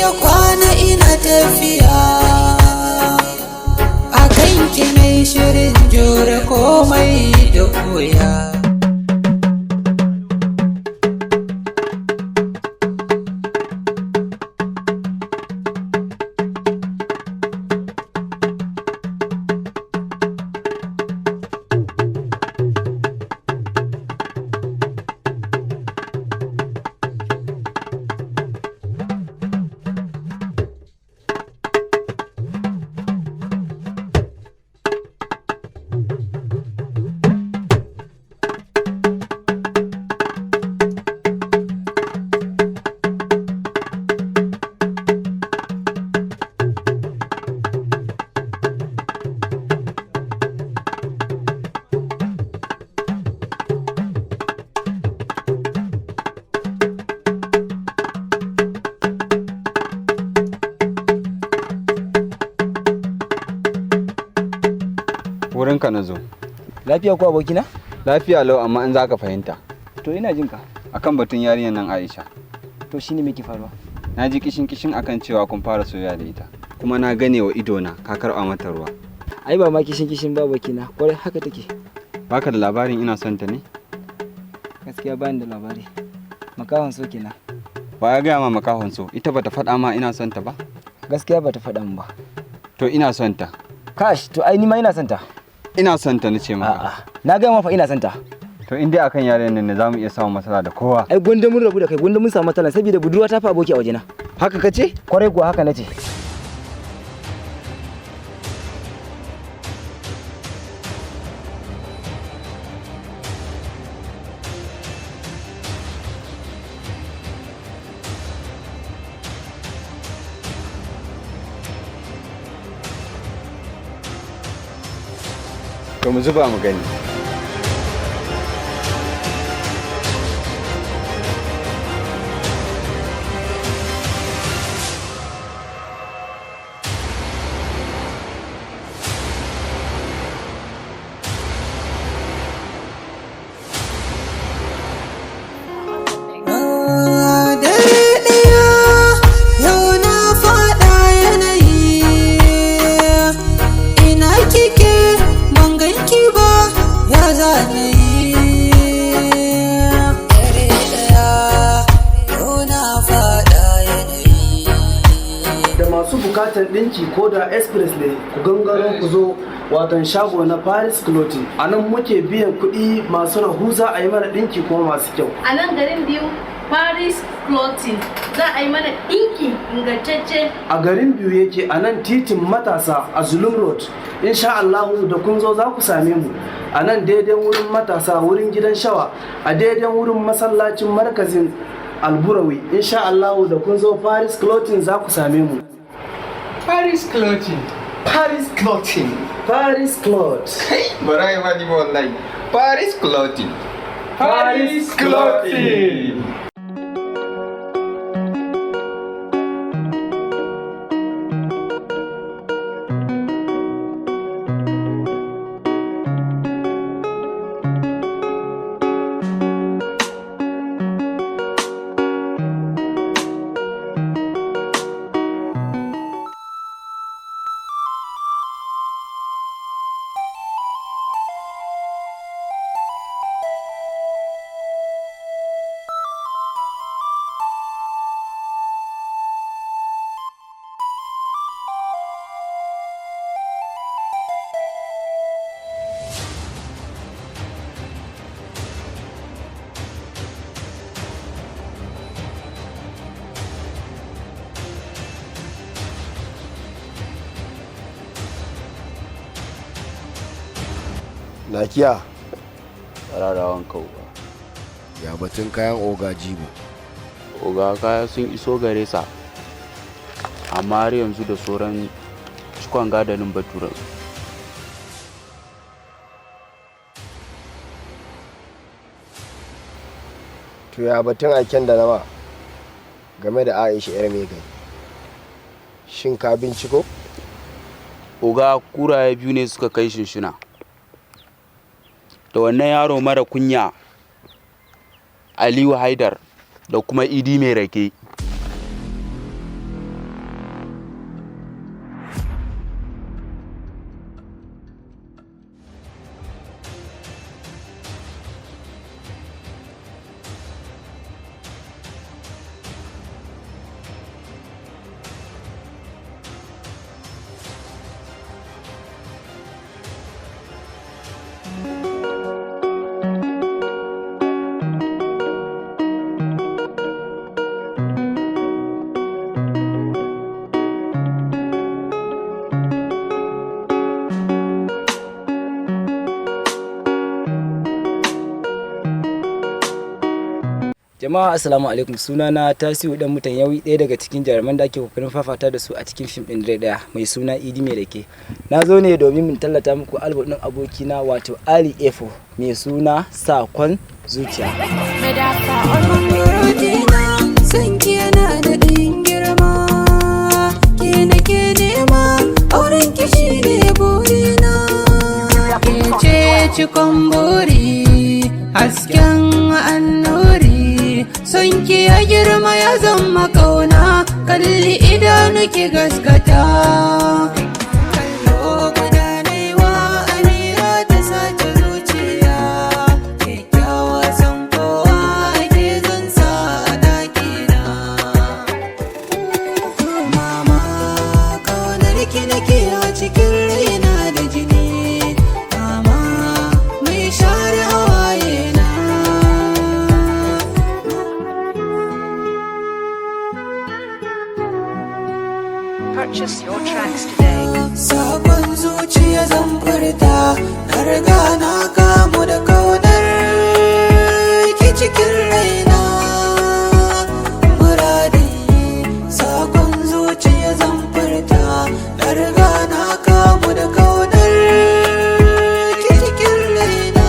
na kwana ina tafiya. A kanki na shirin jure komai da koya. Wurinka na zo. Lafiya ko, abokina? Lafiya lau, amma in za ka fahimta. To, ina jin ka. Akan batun yarinyar nan Aisha. To, shine me ke faruwa? Na ji kishin kishin akan cewa kun fara soyayya da ita. Kuma na gane wa idona ka karɓa mata ruwa. Ai ba ma kishin kishin ba, abokina, kwarai haka take. Baka da labarin ina son ta ne? Gaskiya bani da labari. Makahon so kenan. Wa ya gaya ma makahon so? Ita bata faɗa ma ina son ta ba? Gaskiya bata faɗa min ba. To, ina son ta. Kash, to ai ni ma ina son ta. Ina son ta nace maka. A'a. Na gaya ma fa ina son ta. To, in dai akan yarinyar nan ne, za mu iya samun matsala da kowa. Ai gwanda mun rabu da kai, gwanda mun samu matsala, saboda budurwa ta fi aboki a wajena. Haka kace? Kwarai kuwa, haka nace. To, mu zuba mu gani. Dare ɗaya yau na faɗa yanayi. Ina kike? Ban ganki ba, ya zane yi? Dare ɗaya yau na faɗa yanayi. Da masu bukatar ɗinki, ko da express ne, ku gangaro ku zo watan shago na Paris Clothing. A nan muke biyan kuɗi masu rahusa, a yi mana ɗinki kuma masu kyau. A nan garin Biyu, Paris Clothing, za a yi mana ɗinki ingantacce. A garin Biyu yake, a nan titin Matasa a Zulum Road. Insha Allahu da kun zo za ku same mu a nan daidai wurin Matasa, wurin gidan shawa, a daidai wurin masallacin markazin Alburawi. Insha Allahu da kun zo Paris Clothing za ku same mu. Paris Clothing. Paris Clothing. Paris Cloth. Kai, bara yi wani wallahi. Paris Clothing. Paris Clothing. Nakiya. Rarawan kauba. Ya batun kayan Oga Jibo? Oga, kaya sun iso gare sa, amma har yanzu da sauran cikon gadanin baturen. To, ya batun aiken da nama game da Aisha yar mai gari? Shin ka binciko? Oga, kuraye biyu ne suka kai shinshina da wannan yaro mara kunya Aliyu Haidar da kuma Idi Mai Rake. Jama'a, assalamu alaikum. Sunana Tasiu Dan Mutan Yawi, ɗaya daga cikin jaruman da ake kokarin fafata da su a cikin fim ɗin Dare Ɗaya mai suna Idi Mai Rake. Na zo ne domin in tallata muku album ɗin abokina, wato Ali Efo, mai suna Sakon Zuciya. Muradina, son ki yana da ɗin girma, ke nake nema, auren ki shine burina. Ke ce cikon buri, hasken annuri, son ki ya girma ya zama kauna, kalli idanu ki gaskata. Kallo guda naiwa Amira ta sace zuciya, kyakkyawa san kowa ke zan sa a ɗakina. Mama, kaunar ki nake a cikin raina da jini. Mama, mai share hawaye na. Purchase your tracks today. Sakon zuciya zan furta, na riga na kamu da kaunar ki cikin raina. Muradi, sakon zuciya zan furta, na riga na kamu da kaunar ki cikin raina.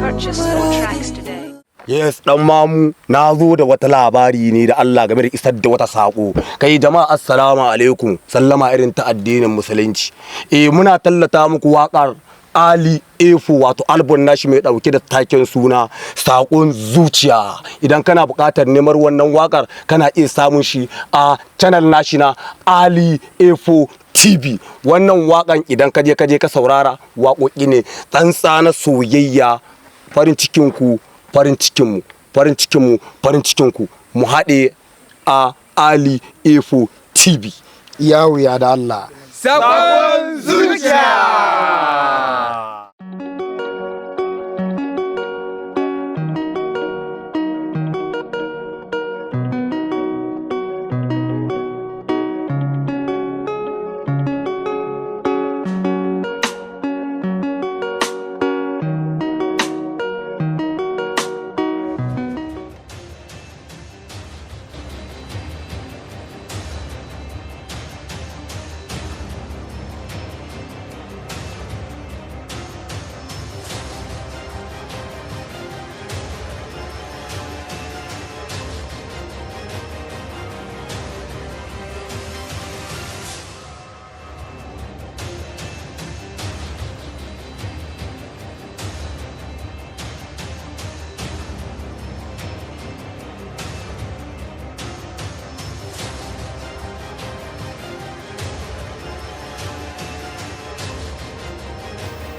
Purchase your tracks today. Yes, dan mamu, na zo da wata labari ne da Allah game da isar da wata sako. Kai jama'a, assalamu alaikum, sallama irin ta addinin musulunci. Eh, muna tallata muku waƙar Ali Efo, wato album nashi mai dauke da taken suna Sakon Zuciya. Idan kana buƙatar neman wannan waƙar, kana iya samun shi a channel nashi na Ali Efo TV. Wannan waƙan idan ka je ka saurara, waƙoƙi ne tsantsa na soyayya, farin cikin ku farin cikinmu, farin cikinmu farin cikinku, mu haɗe a Ali Efo TV. Ya wuya da Allah. Sakon Zuciya.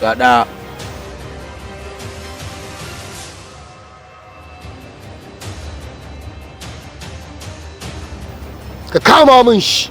Ga ɗaya. Ka kama min shi.